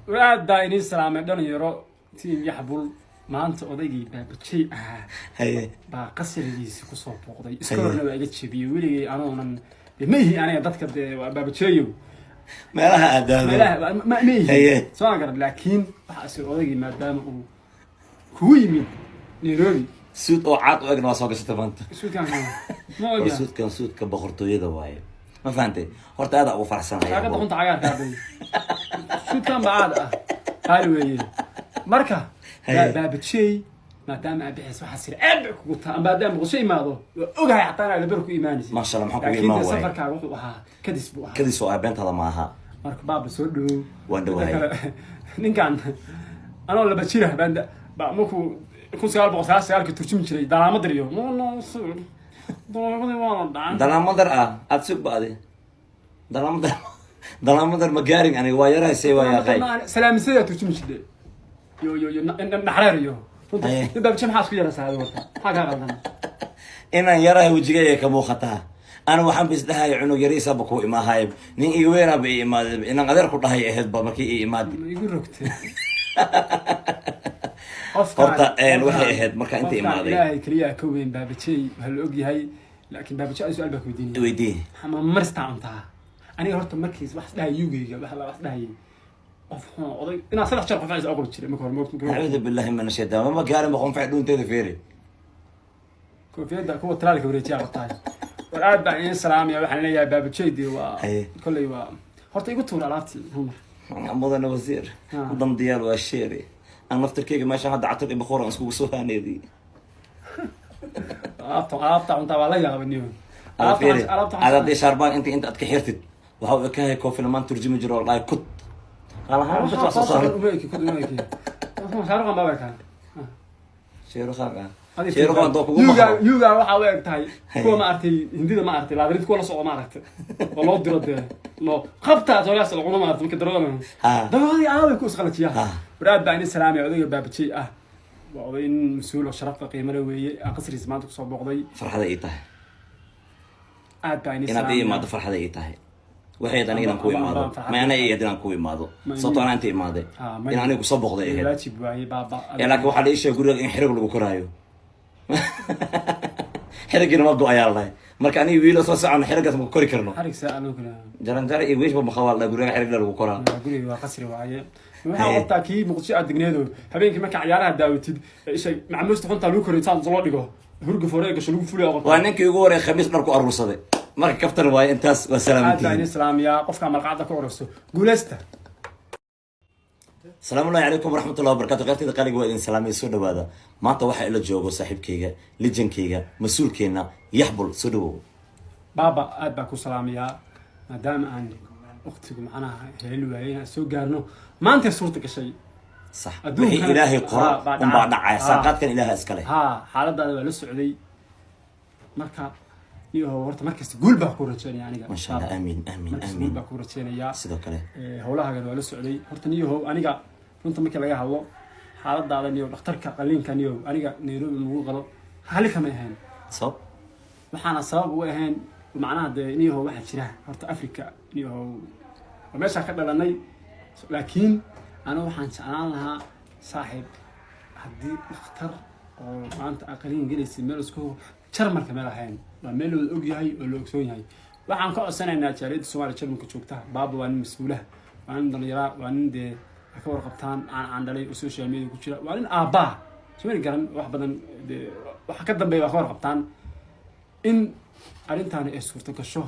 Aad baa inii salaamay, dhalinyaro team Yaxbul. Maanta odaygii Baabajey ahaa baa qasrigiisi kusoo booqday. Iskoorna waa iga jebiyey. Weligay anoonan de ma ihi aniga dadka dee waa Baabajeeyow. Meelaha aadaado. Meelaha ma ihi. Soo ma garan? Laakiin waxaa isir odaygii maadaama uu kugu yimid Nairobi. Suud oo caad u egna waa soo gashatay maanta. Suudkan ma War ogyahay. Suudkan suudka boqortooyada waaye, ma fahantay? Horta aad ugu faraxsanahay. Saakada xunta cagaarka aday, suudkan baa caad ah, qaali weeye. Marka Baabajey maadaama aad bixis, waxaa sira aad bay kugu taa maadaama Muqdisho imaado. Waa ogahay xataa inaad labar ku imaanaysid. Maasha Allah, maxaa kugu Laakiin imaan dee waayay? Safarkaaga wuxuu ahaa kadis buu ahaa. Kadis oo ah, beentaada ma aha. Marka baaba, soo dhawow. Waan dhawahay. Midda kale, ninkan anoo laba jira baan ba markuu 1999-kii turjumi jiray dalaamadir iyo dalaamadii waana dhacan. Dalaamadar ah aad sug ba'de, dalaamadar, dalaamadar ma gaarin aniga, waa yaraysay, waa yaaqay. Salaamisadaa turjumi jirtay iyo naxreer iyo runta. Nin Baabje maxaa isku yaraysaa adiga horta? Maxaa kaa qaldan? Inaan yarahay wejigaya ka muuqataa. Ana waxaan ba isdhahay cunug yariisaba ku imaahay, nin iga weynaaba ii imaaday. Inaan adeer ku dhahay ahayd ba markii ii imaadi. Ma igu rogtay? Horta, waxay ahayd marka inta qofkaan imaaday. Ilaahay keliya ka weyn. Baabajey waa la ogyahay, laakiin Baabajey adi su-aal baa ku weydiinaya. Weydii. Ma maristaa cuntaa? Aniga horta markiis wax dhahay yugeyga wax la wax dhahayay qof xun oday inaad saddex jeer qofacaysa aqoon jiray marka hore moogta. Acuudu billahi min ashaytaan, ma gaarin ba qonfac dhuunteeda feeri. Koofiyadda kuwa talaalka wareejiyaa qabtaay. War aad baan idiin salaamaya. Waxaan leeyahay Baabajeydi waa kolley waa horta igu tuur alaabtii hal mar. Mudane wasiir, dandiyaal waa sheeri. Aan laftirkeyga meesha hadda catar iyo bakhoor aan iskugu soo haaneediyey. Alaabta cuntaa waa la yaabay niyo. Ada fiiri, ada haddii shaarbaan inta aad ka xirtid, waxa uu ekahay koofi lamaan turjumi jiro oo dhahay kut qalahaan bas waa soo saaray. Uma eki kud, uma eki. Shaaruqan baa ekaan. Sheeruqaan ah, sheeruqaan doo kugu Yuga maqlo. yuga waxaa u eg tahay kuwa ma aragtay Hindida, ma aragtay laadarid kuwa la socdo, ma aragtay oo loo diro dee loo qabtaa toogaas la cuno, ma aragtay marka daroogada darogadii aaway ku isqalajiyaa. War aad baa ini salaamaya. Odayga Baabajey ah waa oday nin mas-uul oo sharafta qiimo le weeye, aan qasrigiisa maanta kusoo booqday. Farxada ii tahay. Aad baa ini Inaad ii salaamaya. imaado farxada ii tahay. Waxay ahayd aniga inaan ku imaado. Farxad Ma ana ii ahayd inaan ku imaado, sababtoo anaa inta imaaday in aniga kusoo booqday ahayd. Waajib waaye, baaba. Ee laakiin waxaa la ii sheegay guriga in xirig lagu koraayo, xirigiina ma go-ayaa la dhahay. Marka aniga wiilo soo socono, xirigaas ma kori karno. Xarig saa loo kala Jaranjaro iyo wiishba maqawaa la dhahay, guriga xirig lagu koraa. Guriga waa qasri waaye. Waxaa qabtaa kii Muqdisho aad degneedo habeenkii marka cayaaraha daawatid ee isha macmuusta xuntaa lagu koray saan loo dhigo, hurga foore gasho lagu fuliyo qabtaa. Waa ninkii ugu horeey khamiis dhar ku aruursaday. Marka kaftan waaye intaas, waa Aad baa salaamantihiin. ini salaamiyaa. Qofkaa malqacda ka oreyso, guuleysta. Asalaamu allahi calaykum waraxmatullahi wabarakatu. Qeyrtayda qaaliga, waa idin salaamay, soo dhawaada. Maanta waxaa ila joogo saaxiibkayga, lijankayga, mas-uulkeenna Yaxbul. Soo dhawow. Baaba, aad baa ku salaamayaa. Maadaama aan waqtigu macnaha heli waayey inaan soo gaarno, maantay suurta gashay. Sax. Adduunkana Wixii Ilaahay qoro baa unbaa dhacay. dhacaya. Saaqaadkan Ilaaha iskale. Ha, xaaladaada waa la socday. Marka iyo horta markasta guul baa ku rajeynaya aniga. Masha Allah, aamiin, aamiin. Markasta guul Aamiin. baa ku rajeynayaa. Sidoo kale. Howlahaagan waa la socday. Horta niyahow, aniga runta markii laga hadlo xaaladaada niyo dhakhtarka qaliinka niyow, aniga Nairobi lagu qalo hali kama ahayn. Sabab? Waxaana sabab u ahayn macnaha dee niyahow, waxaa jira horta Africa niyahow waa meeshaa ka dhalanay, laakiin aniga waxaan jeclaan lahaa, saaxiib, haddii dhakhtar oo maanta aad qaliin gelaysa meel isku Jarmalka meel ahayn, waa meel la wada ogyahay oo la ogsoon yahay. Waxaan ka codsanaynaa jaaliyadda Soomaaliya Jarmalka joogta. Baaba waa nin mas-uulaha, waa nin dhallinyaraa, waa nin dee ha ka warqabtaan aan dhalay oo social media ku jira, waa nin aabbaa somali garan wax badan dee waxa ka dambeeya waa ka warqabtaan. In arrintaani ay suurto gasho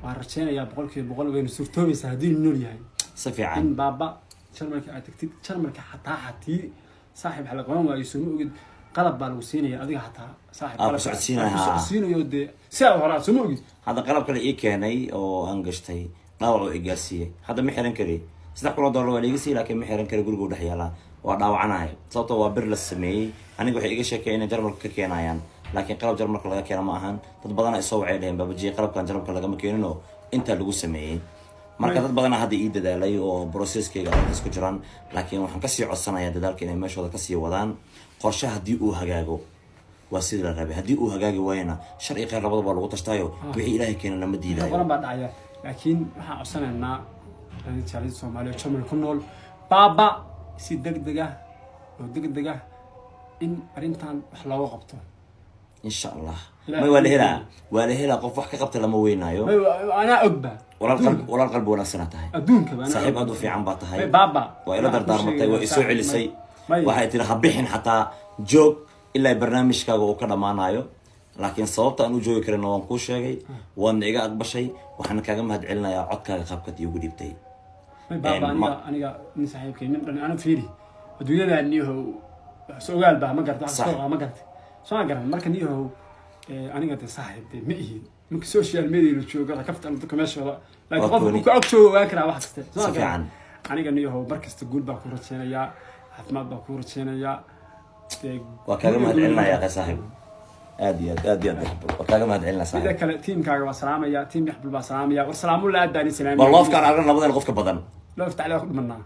waan rajeynayaa 100% wayna suurtoobaysaa haddii nool yahay. Si fiican. In baaba Jarmalka aad tagtid, Jarmalka xataa hatii saaxiib waxa la qaban waayo, soo ma ogid qalab baa lagu siinaya adiga xataa, saaxiib? Aa, ku Qalab socodsiinaya, ku haa. socodsiinayo dee si aa horaa, soo ma ogid? Hadda qalab kale ii keenay oo aan gashtay, dhaawac oo i gaarsiiyey. Hadda ma xiran kari. $3,000 waa liiga siiyey, laakiin ma xiran kari, gurigu dhex yaalaa, waa dhaawacanahay, sababtoo waa bir la sameeyey. Aniga waxay iga sheekeen inay Jarmalka ka keenayaan, laakiin qalab Jarmalka laga keena ma ahan. Dad badana isoo wacay dheheen, "Baabajiye, qalabkan Jarmalka lagama keeninoo intaa lagu sameeyey." Marka dad badana hadda ii dadaalay oo processkayga arrintaas ku jiraan, laakiin waxaan kasii codsanayaa dadaalka inay meeshooda kasii wadaan. Qorshe haddii uu hagaago waa sidii la rabay, haddii uu hagaagi waayana shar iyo khayr labadaba waa lagu tashtaayo, wixii Ilaahay keena lama diidayo. Badan baa dhacaya, laakiin waxaan codsanaynaa jaaliyada Soomaaliya Jarmal ku nool. Baaba si degdeg ah oo degdeg ah in arrintan wax looga qabto. Insha Allah. Ilaahay May, waa la helaa, waa la helaa. Qof wax ka qabta lama weynaayo. May, anaa ogba. Walaal qalbi, walaal qalbi wanaagsanaa tahay. Adduunka ba anaa Saaxiib og. aad u fiican baa tahay. May baaba, Waa ila waxaan kuu dardaarmatay, sheegayaa, waa isoo saaxiib, celisay. May. Waxay tiri, ha bixin, xataa joog ilaa barnaamijkaaga uu ka dhammaanayo. Laakiin sababta aan u joogi karina waan kuu sheegay, waadna iga aqbashay. Waxaana kaaga mahad celinayaa codkaaga qaabkaad iigu dhiibtay. May baaba, Een, aniga aniga nin saaxiibkay, nin dhan ana fiiri adduunyada niyahow wax ogaal baa ma garata, wax Sax. soo ma garata, soo ma garan. Marka niyahow, aniga de saaxiib de ma ihi marka social media la joogo kafta dadka meeshooda, laakiin Waa qofka gooni. uu ka og joogo ogaan karaa wax kasta, soo ma Si garan. fiican. Aniga niyahow, mar kasta guul baa ku rajeynayaa, caafimaad baa ku rajeynayaa dee. Waa kaaga mahad celinayaa qe saaxiib, aad iyo aad, aad iyo aad waa kaaga mahad celinaya Mida saaxiib. kale, tiimkaaga waa salaamaya, tiim Yaxbul baa salaamaya. War salaamulla, aad baan salaamaya. Bal loofkaan aragna labadan qofka badan. Loof tacli waa ku dhimanaa.